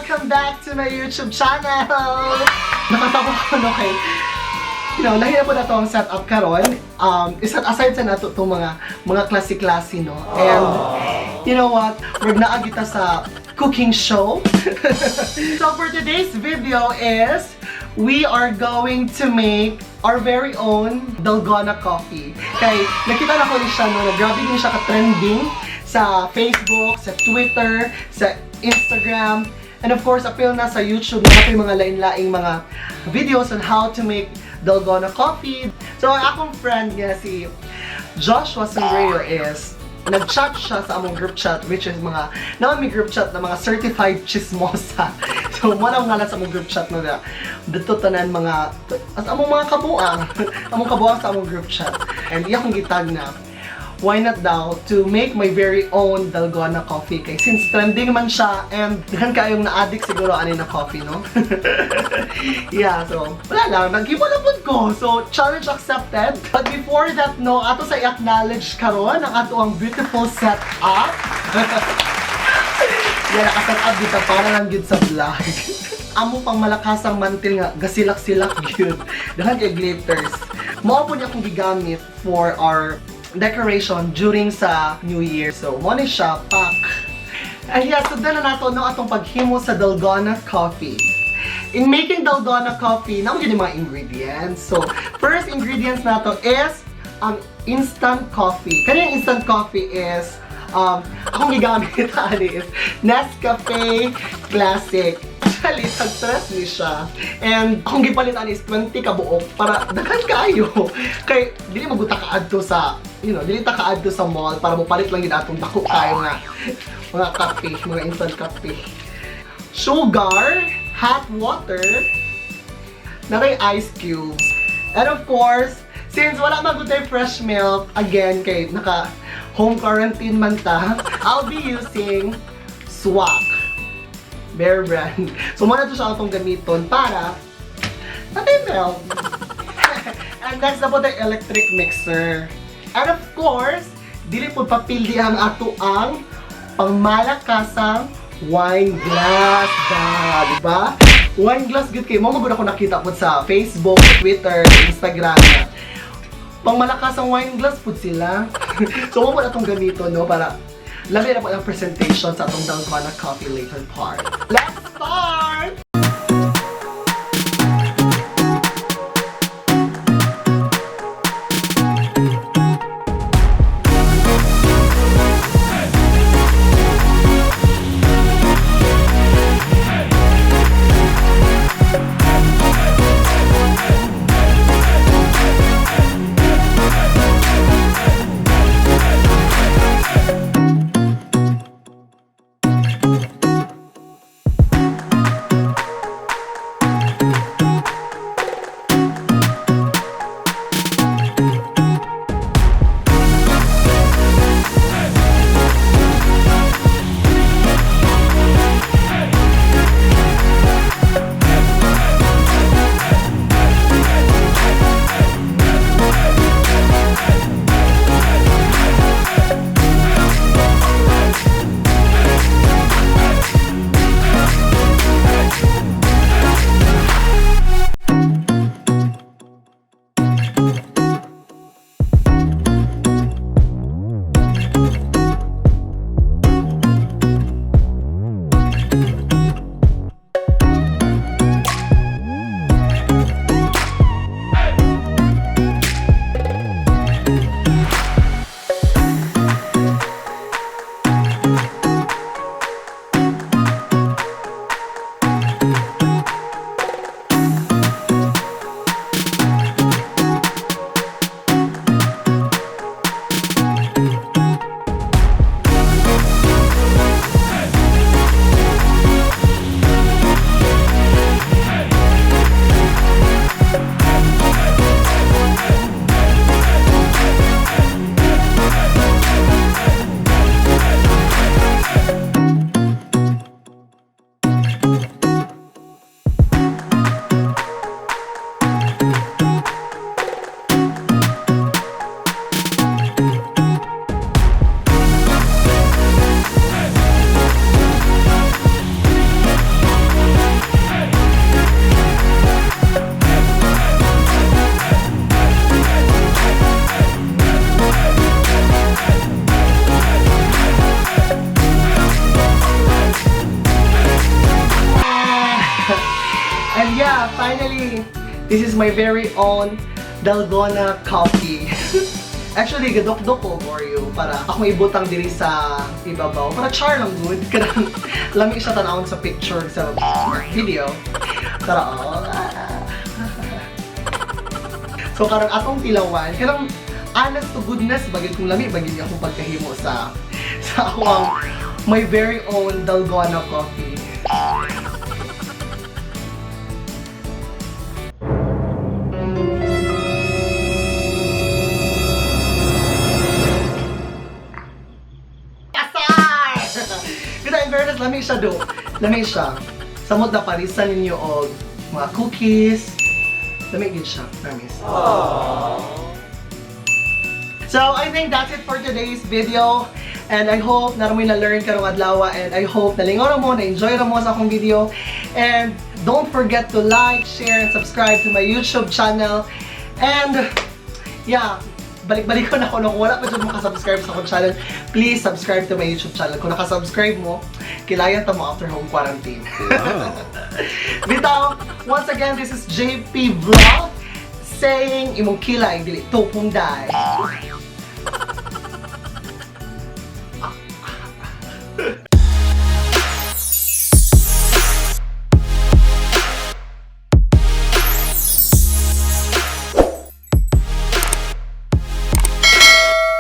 Welcome back to my YouTube channel! Nakatawa ko, no, kay lahi na po na to ang setup karon. Iset aside sa nato itong mga klase-klase, no? And, you know what? We're naa kita sa cooking show. So for today's video is, we are going to make our very own Dalgona coffee. Kay, nakita na ko ni siya, no, na grabe din siya ka-trending sa Facebook, sa Twitter, sa Instagram, and of course, appeal na sa YouTube na yung mga lain-laing mga videos on how to make Dalgona coffee. So, ang akong friend nga si Joshua Sombrero is nag-chat siya sa among group chat, which is mga naman may group chat na mga certified chismosa. So, mo na ngalan sa among group chat na dito tanan mga as among mga kabuang, among kabuang sa among group chat. And iya akong gitag na why not daw to make my very own Dalgona coffee, kay since trending man siya and daghan kaayong na-addict siguro ani na coffee, no? Yeah, so wala lang, naghimo na pud ko. So challenge accepted. But before that, no, ato sa i-acknowledge karon ang ato ang beautiful setup. Yeah, naka-set up dito para lang gyud sa vlog. Amo pang malakasang mantil nga gasilak-silak gyud. Daghan kay glitters. Mao po niya akong gigamit for our decoration during sa New Year. So, mo ni siya, pak. And yeah, so na nato, no, atong paghimo sa Dalgona coffee. In making Dalgona coffee, naa gyud yung mga ingredients. So, first ingredients nato is ang instant coffee. Kaniyang instant coffee is, akong gigamit ani is Nescafe Classic. Actually, tag-tres ni siya. And akong gipalit ani is 20 ka buok para daghan kaayo. Kay dili maguta ka adto sa, dili ta ka adto sa mall para mopalit lang gid atong dako kayo nga mga kape, mga instant kape. Sugar, hot water, natay ice cubes. And of course, since wala magutay fresh milk, again, kay naka home quarantine man ta, I'll be using Swak Bear Brand. So, muna to siya atong gamiton para natay milk. And next na po the electric mixer. And of course, dili po papildi ang ato ang pangmalakasang wine glass da, di ba? Wine glass gud kay mo magud ako nakita po sa Facebook, Twitter, Instagram na pangmalakasang wine glass pud sila. So mo po atong gamiton, no, para labi na po ang presentation sa atong Dalgona coffee later part. Let's start! This is my very own Dalgona coffee. Actually, gadokdok ko Oreo para akong ibutang diri sa ibabaw. Para char lang good. Kanang lami siya tanawon sa picture, sa video. Tara, oh. So karong atong tilawan, kanang honest to goodness bagay kung lami bagay niya akong pagkahimo sa akong my very own Dalgona coffee. Asar! Kita, in fairness, lami siya do. Lami siya. Samot na parisan ninyo og mga cookies. Lami gid siya, promise. So, I think that's it for today's video. And I hope na mo na-learn karong adlaw and I hope nalingaw ra mo, na-enjoy ra mo sa akong video. And don't forget to like, share, and subscribe to my YouTube channel. And yeah, balik-balik ko na ako no, kung wala pa dyan makasubscribe sa akong channel, please subscribe to my YouTube channel. Kung nakasubscribe mo, kilayan ta mo after home quarantine. Bitaw, once again, this is JP Vlog saying imong kilay dili tupong day.